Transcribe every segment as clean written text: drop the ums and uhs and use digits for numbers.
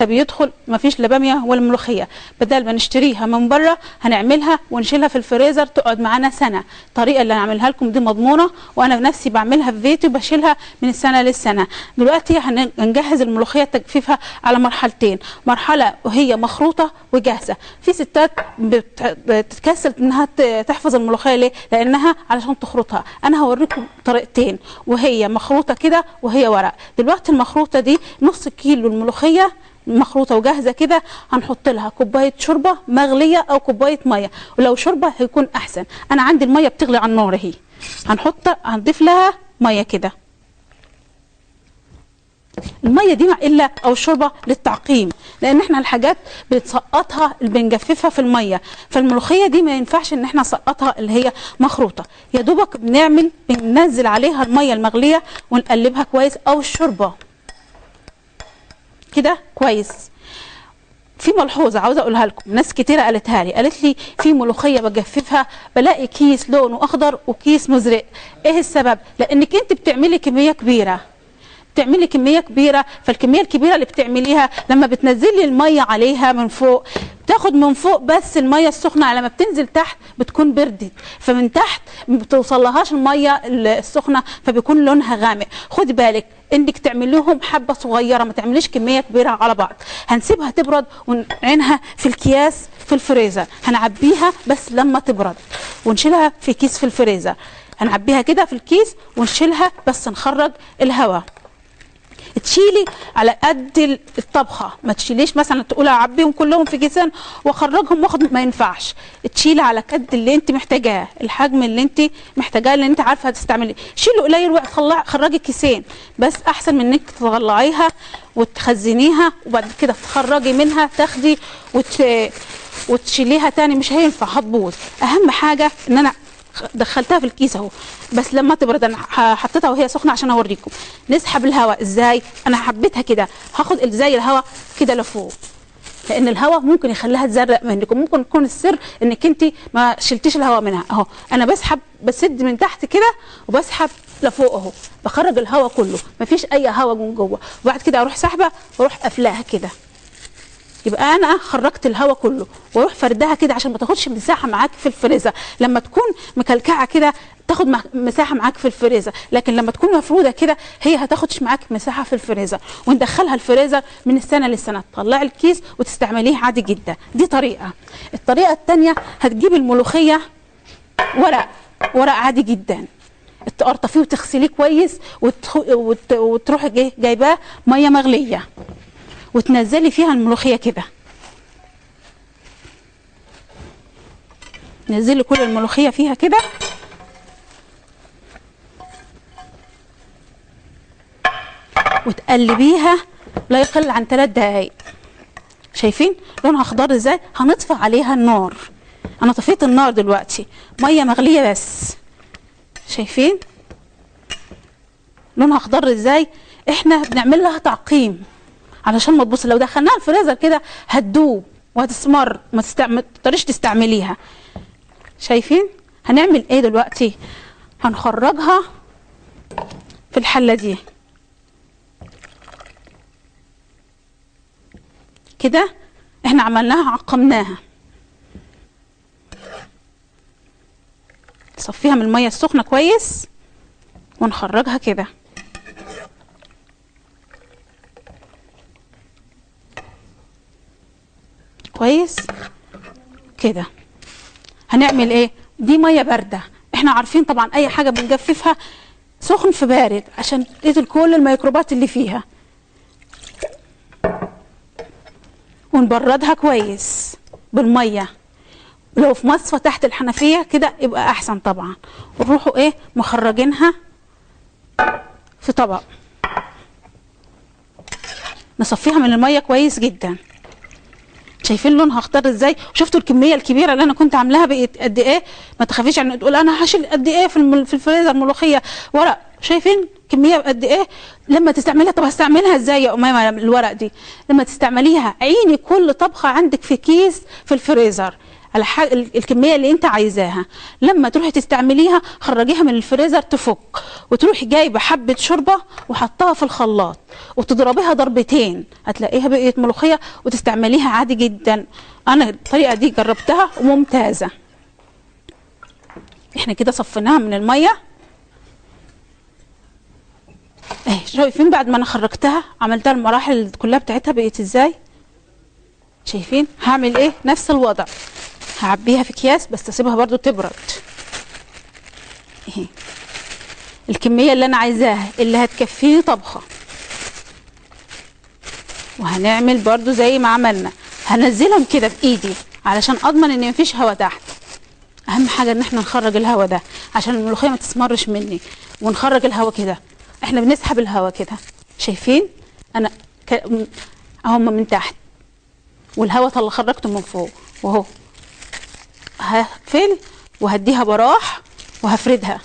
بيدخل مفيش لا باميه ولا ملوخية. بدل ما نشتريها من بره هنعملها ونشيلها في الفريزر تقعد معانا سنة. الطريقة اللي هنعملها لكم دي مضمونه، وانا بنفسي بعملها في بيتي وبشيلها من السنة للسنة. دلوقتي هنجهز الملوخية تجفيفها على مرحلتين، مرحلة وهي مخروطه وجاهزة. في ستات بتتكسل انها تحفظ الملوخية ليه؟ لانها علشان تخرطها. انا هوريكم طريقتين، وهي مخروطه كده وهي ورق. دلوقتي المخروطه دي نص كيلو الملوخية مخروطه وجاهزة كده، هنحط لها كوباية شوربة مغليه او كوباية مية، ولو شوربة هيكون احسن. انا عندي المية بتغلي على النار اهي، هنضيف لها مية كده. المية دي مع الا او الشوربة للتعقيم، لان احنا الحاجات بنسقطها بنجففها في المية، فالملوخيه دي ما ينفعش ان احنا نسقطها اللي هي مخروطه. يا دوبك بننزل عليها المية المغليه ونقلبها كويس او الشوربة كده كويس. في ملحوظة عاوزه اقولها لكم، ناس كتيرة قالتها لي، قالت لي في ملوخية بجففها بلاقي كيس لونه اخضر وكيس مزرق، ايه السبب؟ لانك انت بتعملي كمية كبيرة، بتعملي كمية كبيرة، فالكميه الكبيرة اللي بتعمليها لما بتنزلي المية عليها من فوق بتاخد من فوق بس المية السخنة، على ما بتنزل تحت بتكون بردت، فمن تحت ما بتوصلهاش المية السخنة فبيكون لونها غامق. خدي بالك انك تعمليهم حبه صغيرة، ما تعمليش كمية كبيرة على بعض. هنسيبها تبرد ونعينها في الكياس في الفريزر، هنعبيها بس لما تبرد ونشيلها في كيس في الفريزر، هنعبيها كده في الكيس ونشيلها بس نخرج الهواء. تشيلي على قد الطبخة، ما تشيليش مثلا تقولي اعبيهم كلهم في كيسان واخرجهم واخد، ما ينفعش. تشيلي على قد اللي انت محتاجاه، الحجم اللي انت محتاجاه اللي انت عارفه هتستعمليه. شيلي قليل وطلعي خرجي كيسين بس، احسن من انك تطلعيها وتخزنيها وبعد كده تخرجي منها تاخدي وتشيليها تاني، مش هينفع هتبوظ. اهم حاجة ان انا دخلتها في الكيس اهو، بس لما تبرد انا حطيتها وهي سخنة عشان اوريكم. نسحب الهواء ازاي؟ انا حبيتها كده، هاخد ازاي الهواء كده لفوق، لان الهواء ممكن يخليها تزرق منكم، ممكن يكون السر انك انت ما شلتيش الهواء منها. اهو انا بسحب، بسد من تحت كده وبسحب لفوق اهو، بخرج الهواء كله، مفيش اي هواء من جوه. وبعد كده اروح سحبه واروح قافلاها كده، يبقى انا خرجت الهواء كله. واروح فردها كده عشان ما تاخدش مساحة معاك في الفريزر. لما تكون مكلكعه كده تاخد مساحة معاك في الفريزر، لكن لما تكون مفروده كده هي هتاخدش معاك مساحة في الفريزر. وندخلها الفريزر من السنة للسنة، تطلعي الكيس وتستعمليه عادي جدا. دي طريقه. الطريقة الثانية هتجيب الملوخية ورق، ورق عادي جدا، تقرطفيه وتغسليه كويس وتروحي جايباه مية مغليه وتنزلي فيها الملوخية كده. نزلي كل الملوخية فيها كده، وتقلبيها لا يقل عن 3 دقايق. شايفين لونها اخضر ازاي؟ هنطفي عليها النار. انا طفيت النار دلوقتي، مية مغليه بس. شايفين لونها اخضر ازاي؟ احنا بنعمل لها تعقيم علشان ما تبص. لو دخلناها الفريزر كده هتدوب وهتسمر، ما تقدريش تستعمليها. شايفين هنعمل ايه دلوقتي؟ هنخرجها في الحلة دي كده. احنا عملناها، عقمناها، نصفيها من المية السخنة كويس ونخرجها كده. كويس كده. هنعمل ايه؟ دي مية باردة، احنا عارفين طبعا اي حاجة بنجففها سخن في بارد عشان تقتل كل الميكروبات اللي فيها، ونبردها كويس بالمية. لو في مصفى تحت الحنفية كده يبقى احسن طبعا. ونروحوا ايه مخرجينها في طبق، نصفيها من المية كويس جدا. شايفين لونها اخضر ازاي؟ شفتوا الكمية الكبيرة اللي انا كنت عاملاها بقت قد ايه؟ ما تخافيش يعني تقول انا هشيل قد ايه في الفريزر ملوخية ورق. شايفين كمية قد ايه؟ لما تستعمليها، طب هستعملها ازاي يا اميمة الورق دي؟ لما تستعمليها عيني كل طبخه عندك في كيس في الفريزر، على الكمية اللي انت عايزاها. لما تروحي تستعمليها خرجيها من الفريزر تفك، وتروحي جايبه حبه شوربة وحطها في الخلاط وتضربيها ضربتين، هتلاقيها بقيت ملوخية وتستعمليها عادي جدا. انا الطريقة دي جربتها وممتازة. احنا كده صفيناها من المية اهي، شايفين بعد ما انا خرجتها عملتها المراحل كلها بتاعتها بقيت ازاي؟ شايفين؟ هعمل ايه؟ نفس الوضع، هعبيها في اكياس بس اسيبها برضو تبرد. اهي الكمية اللي انا عايزاها اللي هتكفيني طبخه. وهنعمل برضو زي ما عملنا، هنزلهم كده بايدي علشان اضمن ان مفيش هوا تحت. اهم حاجة ان احنا نخرج الهوا ده عشان الملوخية ما تسمرش مني، ونخرج الهوا كده، احنا بنسحب الهوا كده، شايفين؟ انا اهم من تحت والهوا اللي خرجته من فوق، واهو هقفل وهديها براح وهفردها.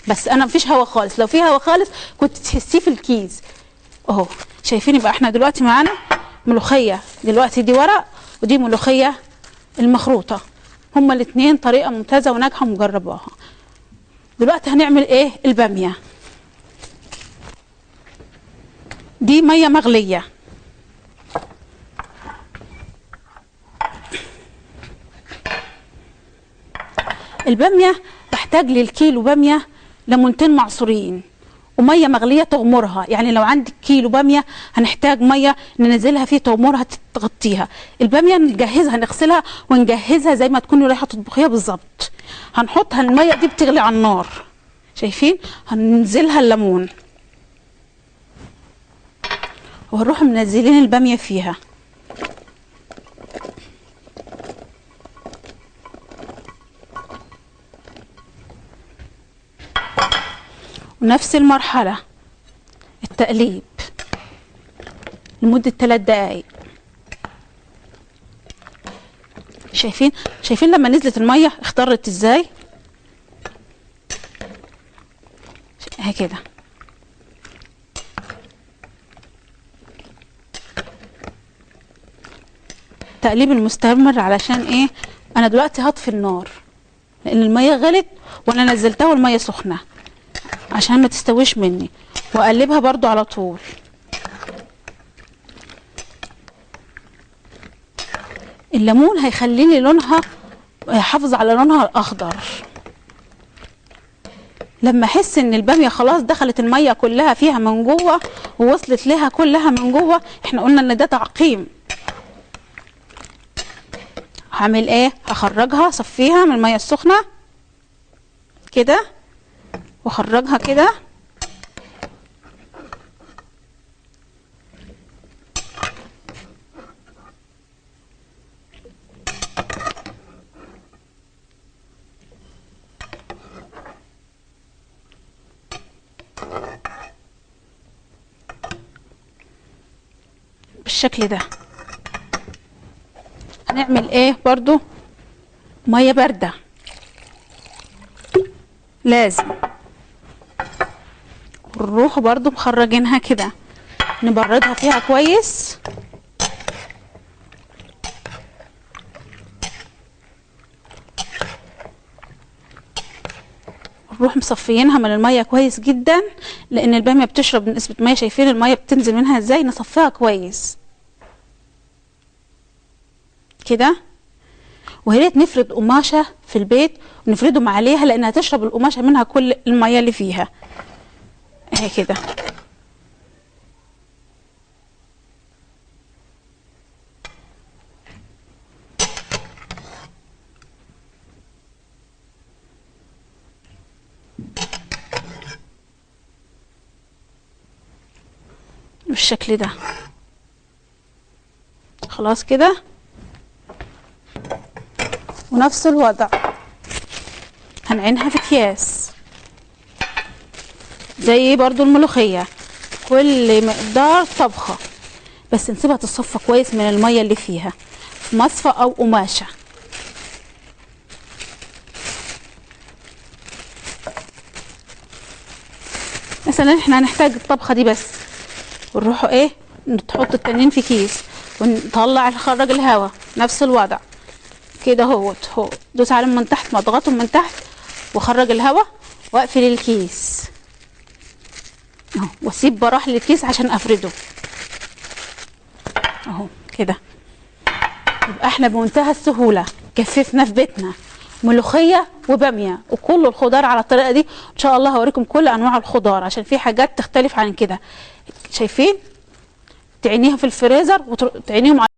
بس انا مفيش هوا خالص، لو في هوا خالص كنت تحسيه في الكيس اهو. شايفين؟ يبقى احنا دلوقتي معانا ملوخية، دلوقتي دي ورق ودي ملوخية المخروطه، هما الاثنين طريقه ممتازة وناجحة ومجرباها. دلوقتي هنعمل ايه؟ الباميه. دي مية مغليه، الباميه تحتاج للكيلو باميه ليمونتين معصورين ومية مغليه تغمرها. يعني لو عندك كيلو باميه هنحتاج مية ننزلها فيه تغمرها تغطيها. الباميه نجهزها، نغسلها ونجهزها زي ما تكوني رايحة تطبخيها بالظبط. هنحطها المية دي بتغلي على النار، شايفين؟ هننزلها الليمون وهنروح منزلين الباميه فيها. ونفس المرحلة التقليب لمدة 3 دقايق. شايفين؟ شايفين لما نزلت المية اخضرت ازاي؟ اهي كده. التقليب المستمر علشان ايه؟ انا دلوقتي هطفي النار لان المية غلت وانا نزلتها والمية سخنة عشان ما تستويش مني، واقلبها برضو على طول. الليمون هيخليني لونها، هيحافظ على لونها الاخضر. لما احس ان الباميه خلاص دخلت المية كلها فيها من جوه ووصلت لها كلها من جوه، احنا قلنا ان ده تعقيم. هعمل ايه؟ هخرجها، صفيها من المية السخنة كده واخرجها كده، بالشكل ده. هنعمل ايه برضو؟ مية باردة لازم، ونروح برضو مخرجينها كده نبردها فيها كويس. نروح مصفيينها من المية كويس جدا لان الباميه بتشرب نسبه مية، شايفين المية بتنزل منها ازاي؟ نصفيها كويس كده. ويا ريت نفرد قماشة في البيت ونفردهم عليها لانها تشرب القماشه منها كل المية اللي فيها اهي كده. بالشكل ده خلاص كده. ونفس الوضع هنعينها في اكياس زي برضو الملوخية، كل مقدار طبخة بس نسيبها تصفى كويس من المية اللي فيها في مصفى او قماشة. مثلا احنا هنحتاج الطبخة دي بس، ونروحوا ايه نحط التانيين في كيس ونطلع نخرج الهواء. نفس الوضع كده اهوت اهو، دوس عليهم من تحت، ما اضغطهم من تحت واخرج الهواء واقفل الكيس اهو، واسيب براح للكيس عشان افرده اهو كده. يبقى احنا بمنتهى السهولة جففنا في بيتنا ملوخية وباميه وكل الخضار على الطريقة دي. ان شاء الله هوريكم كل انواع الخضار عشان في حاجات تختلف عن كده. شايفين؟ تعينيها في الفريزر وتعينيهم.